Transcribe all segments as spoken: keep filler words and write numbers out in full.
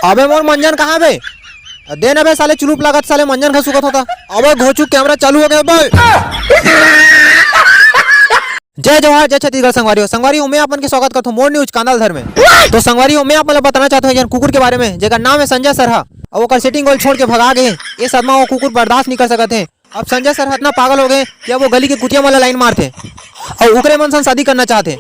अबे मोर मंजन कहाँ बे? दे ना बे साले, चुलूप लागत साले, मंजन घसुकत होता। अबे घोचू, कैमरा चालू हो गया बे। जय जोहार, जय छत्तीसगढ़ संगवारी हो। संगवारी हो, मैं अपन के स्वागत करथों मोर न्यूज कांदालधर में। तो संगवारी हो, मैं अपन ला बताना चाहत हूँ एक जन कुकुर के बारे में, जेकर नाम है संजय सरहा। अउ ओकर सेटिंग गोल छोड़ के भगा गे हे। ये सदमा वो कुकुर बर्दाश्त नहीं कर सकत हे। अब संजय सरहा इतना पागल हो गए कि अब वो गली के कुतिया मन ला लाइन मारथे अउ उकरे मन सन शादी करना चाहथे।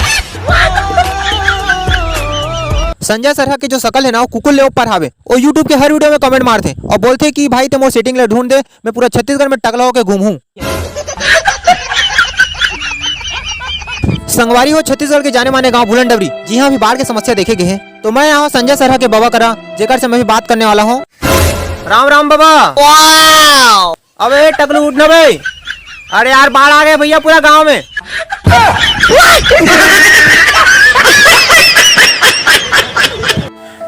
संजय सरहा के जो शकल है ना, वो कुकुर ले ऊपर हावे। वो YouTube के हर वीडियो में कमेंट मारथे अउ बोलथे कि भाई, ते मोर सेटिंग ले ढूंढ दे, मैं पूरा छत्तीसगढ़ में टकला होके घूमूं। संगवारी हो, छत्तीसगढ़ के जाने माने गांव भूलन डबरी, जी हाँ, अभी बाढ़ के समस्या देखे गए हैं। तो मैं यहाँ संजय सरहा के बाबा करा, जेकर से मैं भी बात करने वाला हूँ। राम राम बाबा। अबे टकलू, उठ ना बे। अरे यार, बाढ़ आ गए भैया पूरा गांव में।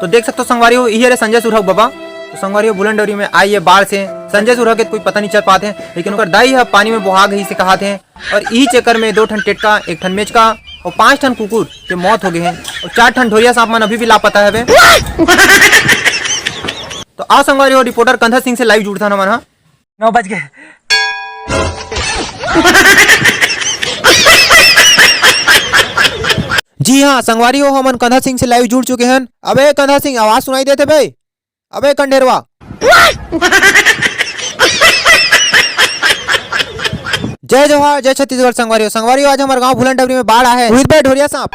तो देख सकते हो संगवारी हो, इही हरे संजय सुरहा बाबा। तो संगवारी हो, भूलन डबरी में आई ये बाढ़ से संजय सुरहा के कोई पता नहीं चल पाते, लेकिन ओकर दाई ह पानी में बोहा गई से कहाथे। और इही चक्कर में दो ठन टेटका, एक ठन मेचका और पांच ठन कुकुर के मौत हो गए हैं और चार ठन ढोरिया सांप मन अभी भी लापता हवे। तो आओ संगवारी हो, रिपोर्टर कंधा सिंह से लाइव जुड़थन हमन ह। नौ बज गए। जी हाँ संगवारी हो, हमन कंधा सिंह से लाइव जुड़ चुके हैं। अबे कंधा सिंह, आवाज सुनाई देथे बे? अबे कंढेरवा। जय जोहार, जय छत्तीसगढ़ संगवारी हो। संगवारी हो, आज हमर गांव भूलन डबरी में बाढ़ आहे। उहित बे ढोरिया सांप।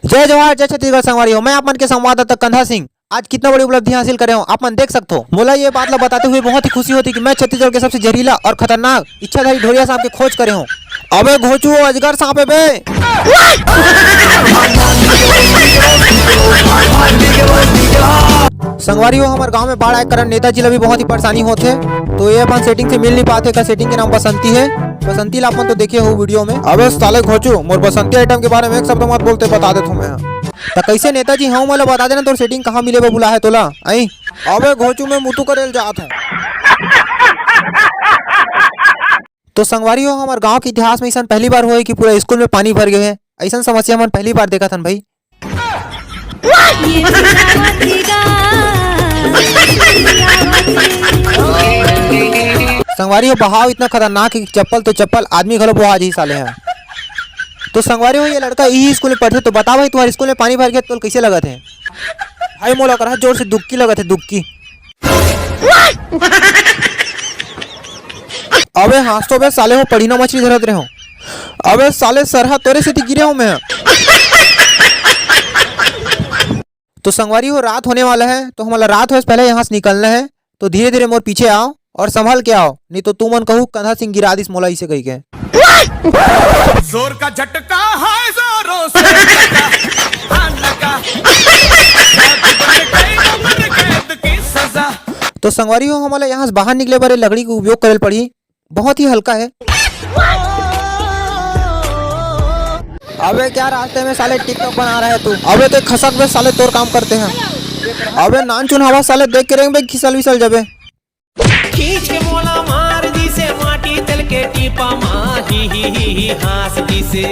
जय जोहार, जय छत्तीसगढ़ संगवारी हो। मैं आप मन के संवाददाता कंधा सिंह। आज कितना बड़ी उपलब्धि हासिल करे हो, आप मन देख सकथो। मोला ये बात ला बताते हुए बहुत ही खुशी होती कि मैं छत्तीसगढ़ के सबसे जहरीला और खतरनाक इच्छाधारी ढोरिया सांप के खोज करे हो। अबे घोचू, वो अजगर सांप है बे। संगवारी हो, हमर गांव में बाढ़ आए के कारण नेताजी ला भी बहुत ही परेशानी होथे, तो ये अपन सेटिंग से मिल नहीं पाथे। का सेटिंग के नाम बसंती है, बसंती ला अपन तो देखे हो वीडियो में। अबे साले घोचू, मोर बसंती आइटम के बारे में एक शब्द मत बोलते, बता देथों मैं। त कैसे नेताजी, हाँ मोला बता देना तोर सेटिंग कहाँ मिले बर बुला है तोला, आई? अबे घोचू, मैं मुतु करेल जात हूँ। तो संगवारी हो, हमर गांव के इतिहास में ऐसन पहली बार होए कि पूरा स्कूल में पानी भर गए है। ऐसन समस्या हमन पहली बार देखत हन भाई। ये चिल्लावत ही गा, चिल्लावत ही। संगवारी हो, बहाव इतना खतरनाक है कि चप्पल तो चप्पल, आदमी घलो बोहा जी साले हैं। तो संगवारी हो, ये लड़का इही स्कूल में पढ़थे, तो बता भाई, तुम्हारे स्कूल में पानी भर गया, तोल कैसे लगत है? भाई मोला करा जोर से दुक्की लगत है, दुक्की। अबे हाँस तो बे साले हो, पढ़ी ना मछली धरत रहे हो। अबे साले सरहा तोरे सेती गिरे हो मैं। तो संगवारी हो, रात होने वाला है, तो हमला रात होए से पहले यहाँ से निकलना है। तो धीरे धीरे मोर पीछे आओ और संभल के आओ, नहीं तो तुमन कहू कंधा सिंह गिरा दिस मोला इसे कही के। जोर का झटका है, जोरों से लगा, हाँ लगा। कैद की सजा। तो संगवारी हो, हमला यहाँ से बाहर निकले बर ये लकड़ी के उपयोग करे पड़ी, बहुत ही हल्का है। अबे क्या रास्ते में साले टिकटॉक बना रहा है तू? अबे ते खसक बे साले, तोर काम करते हैं। अबे नान चुन हवा साले, देख के रेंग बे, खिसल विसल जबे। खींच के मोला मार दिसे माटी तेल के टीपा मा, ही ही ही ही हाँस दिसे।